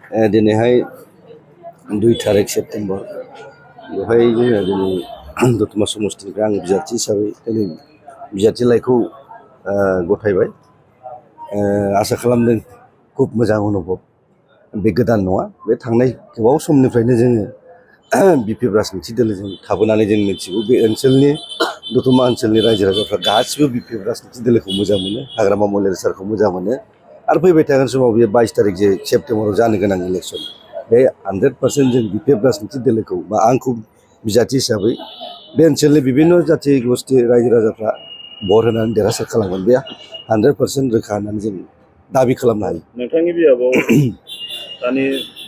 दिनैहाय 2 तारिख सेप्तेम्बर बेवहाय जोङो दिनै दतमा समस्तिनिफ्राय आं बिजाथि हिसाबै दिनै बिजाथि लाइखौ गथायबाय। आसा खालामदों खुब मोजां अनुभब। बे गोदान नङा, बे थांनाय गोबाव समनिफ्रायनो जोङो बिपिएफ राजनिथि दोलोजों थाबोनानै जों मिथिगौ बे ओनसोलनि दतमा ओनसोलनि रायजो राजाफ्रा गासिबो बिपिएफ राजनिथि दोलोखौ मोजां मोनो, हाग्रामा महिलारि सारखौ मोजां मोनो आरो फैबाय थागोन समाव बेयो 22 तारिख जे सेप्तेम्बराव जानो गोनां इलेक्सन बे 100% जों बिपिएफ राजनिथि दोलोखौ बा आंखौ बिजाथि हिसाबै बे ओनसोलनि बिभिन्न जाथि गोष्ठी रायजो राजाफ्रा भट होनानै देरहासार खालामगोन बे 100% रोखा होननानै जों दाबि खालामनो हायो। नोंथांनि बियाबाव दानि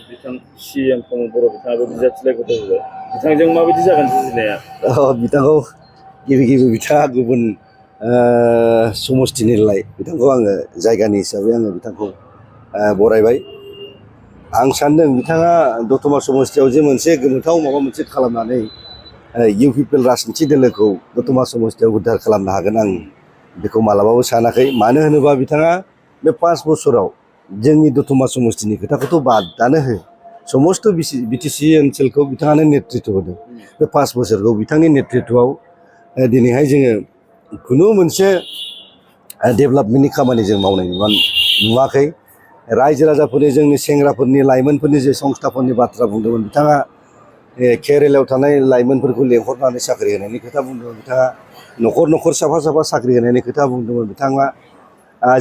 बिथां सिएम प्रमद बर' बिथाङाबो बिजाथि लाइ गथायबाय, बिथांजों माबायदि जागोन जुजिनाया? बिथांखौ गिबि बिथाङा गुबुन समस्तिनिलाय बिथांखौ आङो जायगानि हिसाबै आङो बिथांखौ बरायबाय। आं सानदों बिथाङा दतमा समस्तियाव जे मोनसे गोमोथाव माबा मोनसे खालामनानै इउपिपिएल राजनिथि दोलोखौ दतमा समस्तियाव उद्धार खालामनो हागोन आं बेखौ मालाबाबो सानाखै। मानो होनोबा बिथाङा बे 5 बोसोराव जोंनि दतमा समस्तिनि खोथाखौथ' बादानो हो, समस्त बिटिसि ओनसोलखौ बिथाङानो नेतृत्व होदों। बे 5 बोसोरखौ बिथांनि नेतृत्वआव दिनैहाय जोङो खुनु मोनसे डेभेलपमेन्टनि खामानि जों मावनाय नुवाखै। रायजो राजाफोरनि, जोंनि सेंग्राफोरनि, लाइमोनफोरनि जे संस्थाफोरनि बाथ्रा बुंदोंमोन बिथाङा, केरेलायाव थानाय लाइमोनफोरखौ लेंहरनानै साख्रि होनायनि खोथा बुंदोंमोन बिथाङा, न'खर साफा साख्रि होनायनि खोथा बुंदोंमोन बिथाङा,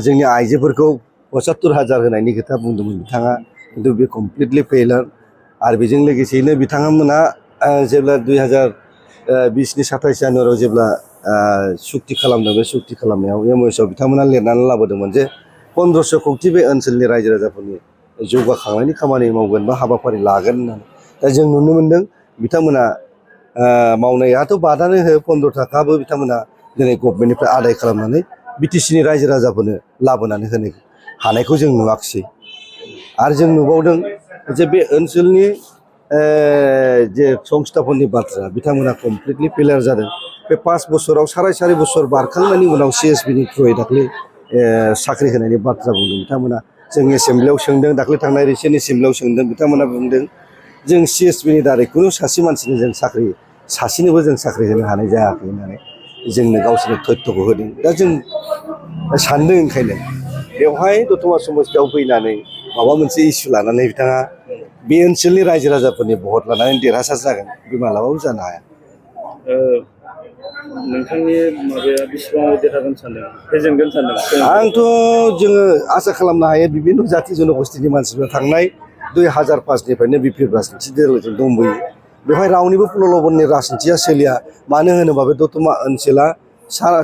जोंनि आइजोफोरखौ 75,000 होनायनि खोथा बुंदोंमोन बिथाङा, खिन्थु बे कमप्लिटलि फेइलार। आरो बेजों लोगोसेयैनो बिथांमोनहा जेब्ला 2020नि 27 जानुवारियाव जेब्ला सुक्ति खालामदों, बे सुक्ति खालामनायाव एमअएसआव बिथांमोना लिरनानै लाबोदोंमोन जे 1500 कौटि बे ओनसोलनि रायजो राजाफोरनि जौगाखांनायनि खामानि मावगोन बा हाबाफारि लागोन होननानै। दा जों नुनो मोन्दों बिथांमोना मावनायाथ' बादानो हो, 15 थाखाबो बिथांमोना दिनै गभर्नमेन्टनिफ्राय आदाय खालामनानै बिटिसिनि रायजो राजाफोरनो लाबोनानै होनो हानायखौ जों नुवाखिसै। आरो जों नुबावदों जे बे ओनसोलनि जे संस्थाफोरनि बाथ्रा बिथांमोना कमप्लिटलि फेइलार जादों। बे 5 बोसोराव 4.5 बोसोर बारखांनायनि उनाव सिएसपिनि थ्रुयै दाख्लै साख्रि होनायनि बाथ्रा बुंदों बिथांमोना। जों एसेम्ब्लियाव सोंदों, दाख्लै थांनाय रिसेन्ट एसेम्ब्लियाव सोंदों, बिथांमोना बुंदों जों सिएसपिनि दारै खुनु सासे मानसिनो जों सासेनोबो जों साख्रि होनो हानाय जायाखै होननानै जोंनो गावसोरनो तथ्यखौ होदों। दा जों सानदों ओंखायनो बेवहाय दतमा समस्तियाव फैनानै माबा मोनसे इसु लानानै बिथाङा बे ओनसोलनि रायजो राजाफोरनि भट लानानै देरहासार जागोन, बे मालाबाबो जानो हाया। नोंथांनि माबाया बेसेबां देरहागोन सानदों, फेजेनगोन सानदों? आंथ' जोङो आसा खालामनो हायो बिभिन्न जाथि जनगोष्ठीनि मानसिफ्रा थांनाय 2005निफ्रायनो बिपिएफ राजनिथि दोलोजों दंबोयो। बेवहाय रावनिबो प्रल'भननि राजनिथिया सोलिया। मानो होनोबा बे दतमा ओनसोला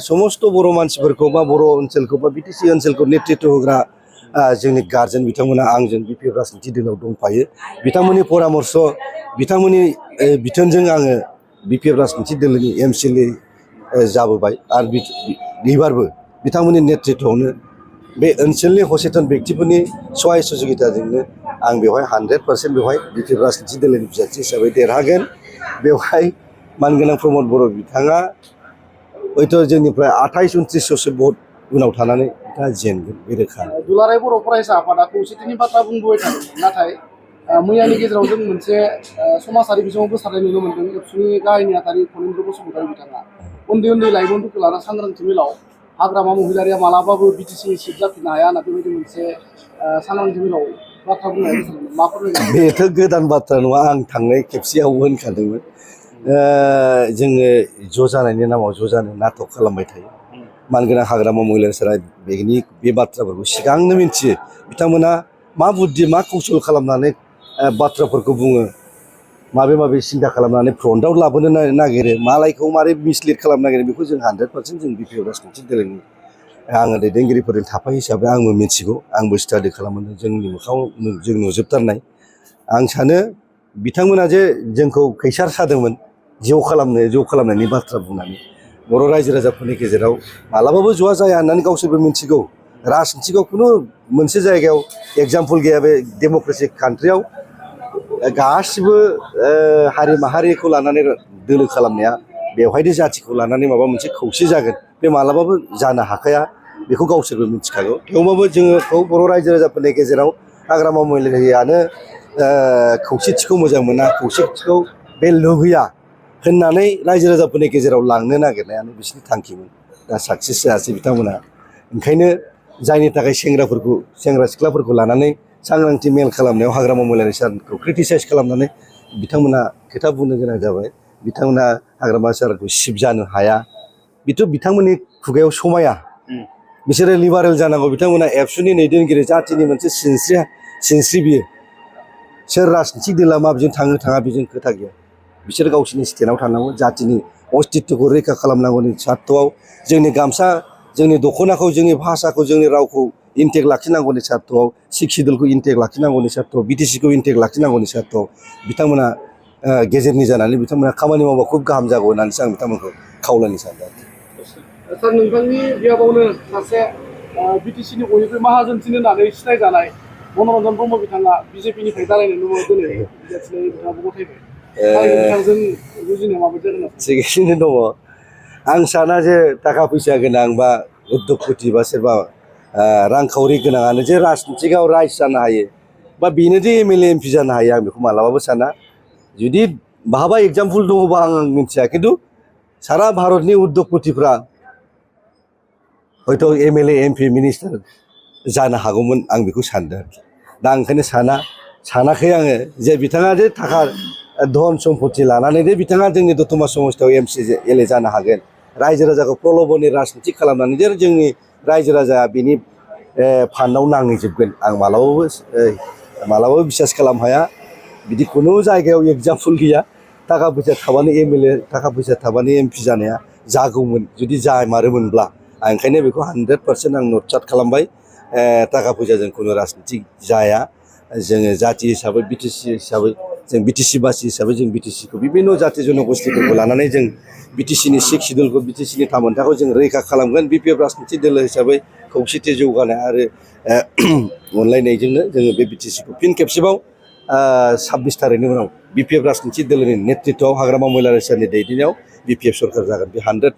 समस्त बर' मानसिफोरखौ बा बर' ओनसोलखौ बा बिटिसि ओनसोलखौ नेतृत्व होग्रा जोंनि गार्जेन बिथांमोना आंजों बिपिएफ राजनिथि दोलोआव दंफायो। बिथांमोननि परामर्श, बिथांमोननि बिथोनजों आङो बिपिएफ राजनिथि दोलोनि एमसिएलए जाबोबाय आरो बिबारबो बिथांमोननि नेतृत्वआवनो बे ओनसोलनि सचेतन व्यक्तिफोरनि सहाय सहযোगिताजोंनो आं बेवहाय 100% बेवहाय बिपिएफ राजनिथि दोलोनि बिजाथि हिसाबै देरहागोन। बेवहाय मानगोनां प्रमद बर' बिथाङा हयथ' जोंनिफ्राय 28-29सो भट उनाव थानानै बिथाङा जेनगोन, बे रोखा। दुलाराय बर' फरायसा आफादा खौसेथिनि बाथ्रा बुंबोबाय थादों, नाथाय मैयानि गेजेराव जों मोनसे समाजारि बिजोङाव गोसारनाय नुनो मोन्दों। एबसुनि गाहाय नेहाथारि फणीन्द्र बसुमतारी बिथाङा उन्दै लाइमोनफोरखौ लाना सांग्रांथि मेलाव हाग्रामा महिलारिया मालाबाबो बिटिसिनि सिट जाफिननो हाया होनना बेबायदि मोनसे सांग्रांथि मेलाव बाथ्रा बुंनाय गोसारदों। मा फोरमायगोन? बेथ' गोदान बाथ्रा नङा, आं थांनाय खेबसेयावबो होनखादोंमोन। जोङो ज' जानायनि नामाव ज' जानो नाटक खालामबाय थायो। मानगोनां हाग्रामा महिलारि सारा बे बाथ्राफोरखौ सिगांनो मिथियो। बिथांमोना मा बुद्धि, मा कौशल खालामनानै बाथ्राफोरखौ बुङो, माबे सिन्था खालामनानै फ्रन्टआव लाबोनो नागिरो, मालायखौ मारै मिसलिड खालामनो नागिरो, बेखौ जों 100% जों बिपिएफ राजनिथि दोलोनि आङो दैदेनगिरिफोरजों थाफायो हिसाबै आंबो मिथिगौ, आंबो स्टाडि खालामदों, जोंनि मोखाङाव जों नुजोबथारनाय। आं सानो बिथांमोना जे जोंखौ खैसार सादोंमोन ज' खालामनायनि बाथ्रा बुंनानै, बर' रायजो राजाफोरनि गेजेराव मालाबाबो ज'आ जाया होननानै गावसोरबो मिथिगौ। राजनिथिखौ खुनु मोनसे जायगायाव एगजामपोल गैया। बे डेम'क्रेटिक कान्ट्रियाव गासिबो हारि माहारिखौ लानानै दोलो खालामनाया, बेवहायनो जाथिखौ लानानै माबा मोनसे खौसे जागोन, बे मालाबाबो जानो हाखाया, बेखौ गावसोरबो मिथिखागौ। थेवबाबो जोङो बर' रायजो राजाफोरनि गेजेराव हाग्रामा महिलारियानो खौसेथिखौ मोजां मोना खौसेथिखौ बे लुबैया होननानै रायजो राजाफोरनि गेजेराव लांनो नागिरनायानो बिसोरनि थांखिमोन दा साक्सेस जायासै बिथांमोना ओंखायनो जायनि थाखाय सेंग्रा सिख्लाफोरखौ लानानै सांग्रांथि मेल खालामनायाव हाग्रामा महिलारि सारखौ क्रिटिसाइज खालामनानै बिथांमोना खोथा बुंनो गोनां जाबाय बिथांमोना हाग्रामा सारखौ सिबजानो हाया बेथ' बिथांमोननि खुगायाव समाया बिसोरो लिबारेल जानांगौ बिथांमोना एबसुनि दैदेनगिरि जाथिनि मोनसे सिनस्रि बियो सोर राजनितिक दोला माबेजों थाङा बेजों खोथा गैया बिसोर गावसोरनि स्टेन्डआव थानांगौ जातिनि अस्तित्वखौ रैखा खालामनांगौनि सार्थआव जोंनि गामसा जोंनि दख'नाखौ जोंनि भाषाखौ जोंनि रावखौ इन्टेक लाखिनांगौनि सार्थआव सिक सिडुलखौ इन्टेक लाखिनांगौनि सार्थआव बिटिसिखौ इन्टेक लाखिनांगौनि सार्थआव बिथांमोना गेजेरनि जानानै बिथांमोना खामानि मावबा खुब गाहाम जागौ होननानैसो आं बिथांमोनखौ खावलायनो सानदों सार नोंथांनि बियाबावनो सासे बिटिसिनि बयनिख्रुइ माहाजोनसिन होननानै सिनायजानाय मनरन्जन ब्रह्म बिथाङा बिजेपिनिफ्राय जालायनो नुनो दिनै बिजाथिनाय बिथाङाबो गथायबाय बिथांजों बुजिनायाव माबायदि जागोन थिगैनो दङ आं साना जे थाखा फैसा गोनां बा उद्दगपति बा सोरबा रांखावरि गोनाङानो जे राजनितिकआव राइज जानो हायो बा बेनो जे एमएलए एमपि जानो हायो आं बेखौ मालाबाबो साना जुदि बहाबा एगजामपोल दङबा आं मिथिया खिन्थु सारा भारतनि उद्दगपतिफ्रा हयथ' एमएलए एमपि मिनिस्टार जानो हागौमोन आं बेखौ सानदों आरोखि दा ओंखायनो सानाखै आङो जे बिथाङा जे थाखा धन सम्पति लानानै जे बिथाङा जोंनि दतमा समस्थियाव एमएलए जानो हागोन रायजो राजाखौ प्रल'भननि राजनिति खालामनानै जे जोंनि रायजो राजाया बिनि फान्डआव नांहैजोबगोन आं मालाबाबो बिसास खालामनो हाया बिदि खुनु जायगायाव एगजामपोल गैया थाखा फैसा थाबानो एमएलए थाखा फैसा थाबानो एमपि जानाया जागौमोन जुदि जामारोमोनब्ला आं ओंखायनो बेखौ 100% आं नटचाट खालामबाय थाखा फैसाजों खुनु राजनिति जाया जोङो जाति हिसाबै बिटिसि हिसाबै जों बिटिसि बासि हिसाबै जों बिटिसिखौ बिभिन्न जाति जनगोष्ठीफोरखौ लानानै जों बिटिसिनि सिक्स सिडुलखौ बिटिसिनि थामोनथाखौ जों रैखा खालामगोन बिपिएफ राजनिति दोलो हिसाबै खौसेथि जौगानाय आरो अनलायनायजोंनो जोङो बे बिटिसिखौ फिन खेबसेबाव 26 थारिखनि उनाव बिपिएफ राजनिति दोलोनि नेतृत्वआव हाग्रामा महिलारि सारनि दैदेननायाव बिपिएफ सरकार जागोन बे 100%